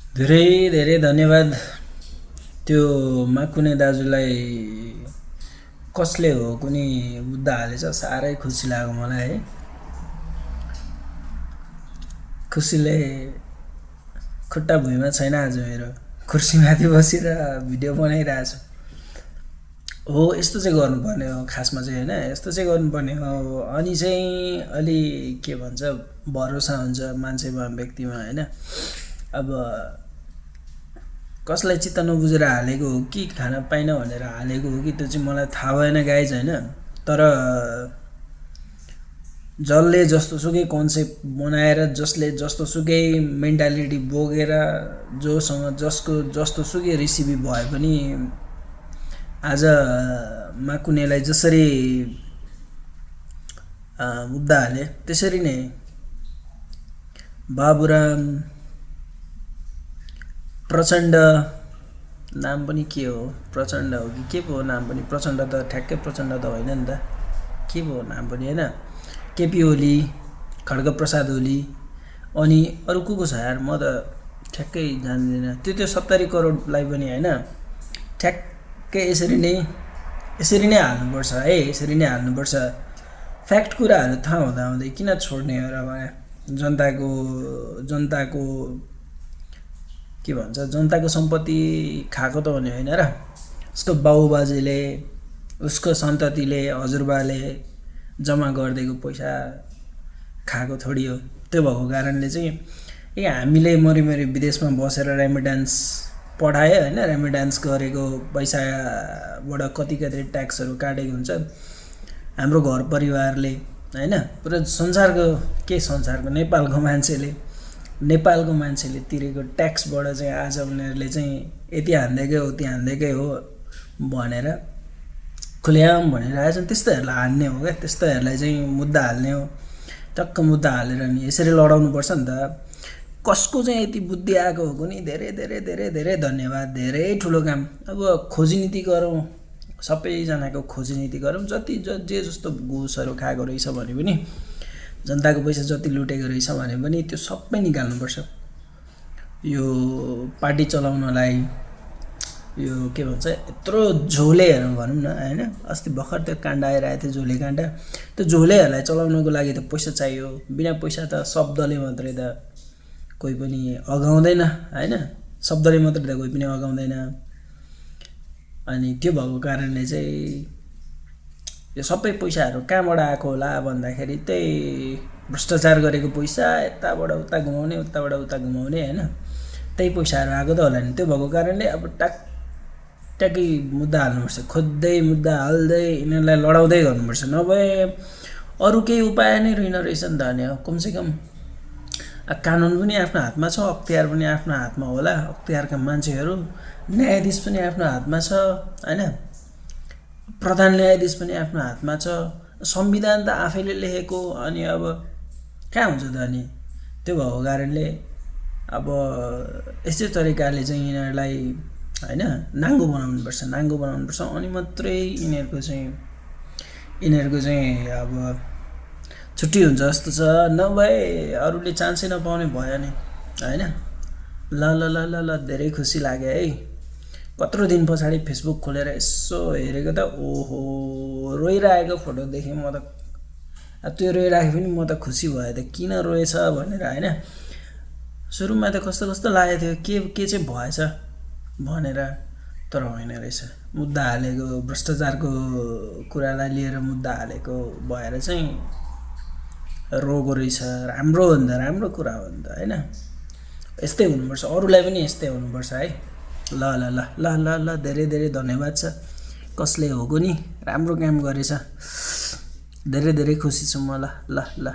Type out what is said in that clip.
धेरै धेरै धन्यवाद। त्यो माकुने दाजुलाई कसले हो कुनै मुद्दा हालेछ, साह्रै खुसी लाग्यो मलाई है। खुसीले खुट्टा भुइँमा छैन, आज मेरो कुर्सीमाथि बसेर भिडियो बनाइरहेको छु। हो, यस्तो चाहिँ गर्नुपर्ने हो खासमा चाहिँ होइन, यस्तो चाहिँ गर्नुपर्ने हो। अनि चाहिँ अलि के भन्छ, भरोसा हुन्छ मान्छेमा, व्यक्तिमा होइन। अब कसलाई चित्त नबुझेर हालेको हो कि खाना पाइन भनेर हालेको हो कि त्यो चाहिँ मलाई थाहा भएन गाइज होइन। तर जसले जस्तोसुकै कन्सेप्ट बनाएर, जसले जस्तोसुकै मेन्टालिटी बोकेर, जोसँग जसको जस्तोसुकै रेसिपी भए पनि आज माकुनेलाई जसरी मुद्दा हाले, त्यसरी नै बाबुराम प्रचण्ड, नाम पनि के हो, प्रचण्ड हो कि के पो हो नाम पनि, प्रचण्ड त ठ्याक्कै प्रचण्ड त होइन नि त, के पो हो नाम पनि होइन। केपी ओली, खड्गप्रसाद ओली, अनि अरू को छ यार, म त ठ्याक्कै जान्दिनँ। त्यो 70 करोडलाई पनि होइन, ठ्याक्कै यसरी नै हाल्नुपर्छ है, यसरी नै हाल्नुपर्छ। फ्याक्ट कुराहरू थाहा हुँदाहुँदै किन छोड्ने हो र भने, जनताको के भन्छ, जनताको सम्पत्ति खाएको त हुने होइन र। उसको बाउबाजेले, उसको सन्ततिले, हजुरबाले जम्मा गरिदिएको पैसा खाएको थोडी हो। त्यो भएको कारणले चाहिँ हामीले मरिमरि विदेशमा बसेर रेमिट्यान्स पठायो होइन, रेमिट्यान्स गरेको पैसाबाट कति ट्याक्सहरू काटेको हुन्छ हाम्रो घर परिवारले होइन। पुरा संसारको नेपालको मान्छेले तिरेको ट्याक्सबाट चाहिँ आज उनीहरूले चाहिँ यति हान्देकै हो, उति हान्देकै हो भनेर खुल्याम भनिरहेको छन्। त्यस्तोहरूलाई हान्ने हो क्या, त्यस्तोहरूलाई चाहिँ मुद्दा हाल्ने हो। टक्क मुद्दा हालेर नि यसरी लडाउनु पर्छ नि त। कसको चाहिँ यति बुद्धि आएको हो कुनै, धेरै धेरै धेरै धेरै धन्यवाद, धेरै ठुलो काम। अब खोजी नीति गरौँ, सबैजनाको खोजी नीति गरौँ। जति जे जस्तो घुसहरू खाएको रहेछ भने पनि, जनताको पैसा जति लुटेको रहेछ भने पनि त्यो सबै निकाल्नुपर्छ। यो पार्टी चलाउनलाई यो के भन्छ, यत्रो झोलेहरू भनौँ न होइन। अस्ति भर्खर त्यो काण्ड आइरहेको थियो, झोले काण्ड। त्यो झोलेहरूलाई चलाउनको लागि त पैसा चाहियो। बिना पैसा त शब्दले मात्रै त कोही पनि अगाउँदैन होइन, शब्दले मात्रै त कोही पनि अगाउँदैन। अनि त्यो भएको कारणले चाहिँ यो सबै पैसाहरू कहाँबाट आएको होला भन्दाखेरि त्यही भ्रष्टाचार गरेको पैसा, यताबाट उता घुमाउने, उताबाट उता घुमाउने होइन, त्यही पैसाहरू आएको त होला नि। त्यो भएको कारणले अब ट्याक्कै मुद्दा हाल्नुपर्छ, खोज्दै मुद्दा हाल्दै यिनीहरूलाई लडाउँदै गर्नुपर्छ। नभए अरू केही उपाय नै रहेन रहेछ नि त। अनि कमसेकम कानुन पनि आफ्नो हातमा छ, अख्तियार पनि आफ्नो हातमा होला, अख्तियारका मान्छेहरू, न्यायाधीश पनि आफ्नो हातमा छ होइन, प्रधान न्यायाधीश पनि आफ्नो हातमा छ। संविधान त आफैले लेखेको, अनि अब कहाँ हुन्छ त। अनि त्यो भएको कारणले अब यस्तै तरिकाले चाहिँ यिनीहरूलाई होइन नाङ्गो बनाउनुपर्छ। अनि मात्रै यिनीहरूको चाहिँ अब छुट्टी हुन्छ जस्तो छ। नभए अरूले चान्सै नपाउने भयो नि होइन। ल ल ल ल ल धेरै खुसी लाग्यो है। कत्रो दिन पछाडि फेसबुक खोलेर यसो हेरेको त, ओहो रोइरहेको फोटो देखेँ म त। त्यो रोइराखे पनि म त खुसी भयो त, किन रोएछ भनेर होइन। सुरुमा त कस्तो लागेको थियो, के चाहिँ भएछ भनेर, तर होइन रहेछ। मुद्दा हालेको, भ्रष्टाचारको कुरालाई लिएर मुद्दा हालेको भएर चाहिँ रोगो रहेछ। राम्रो कुरा हो नि त होइन। यस्तै हुनुपर्छ, अरूलाई पनि यस्तै हुनुपर्छ है। ल ल ल ल ल ल धेरै धेरै धन्यवाद छ कसले हो कुनी, राम्रो काम गरेछ। धेरै धेरै खुसी छु म। ल ल ल।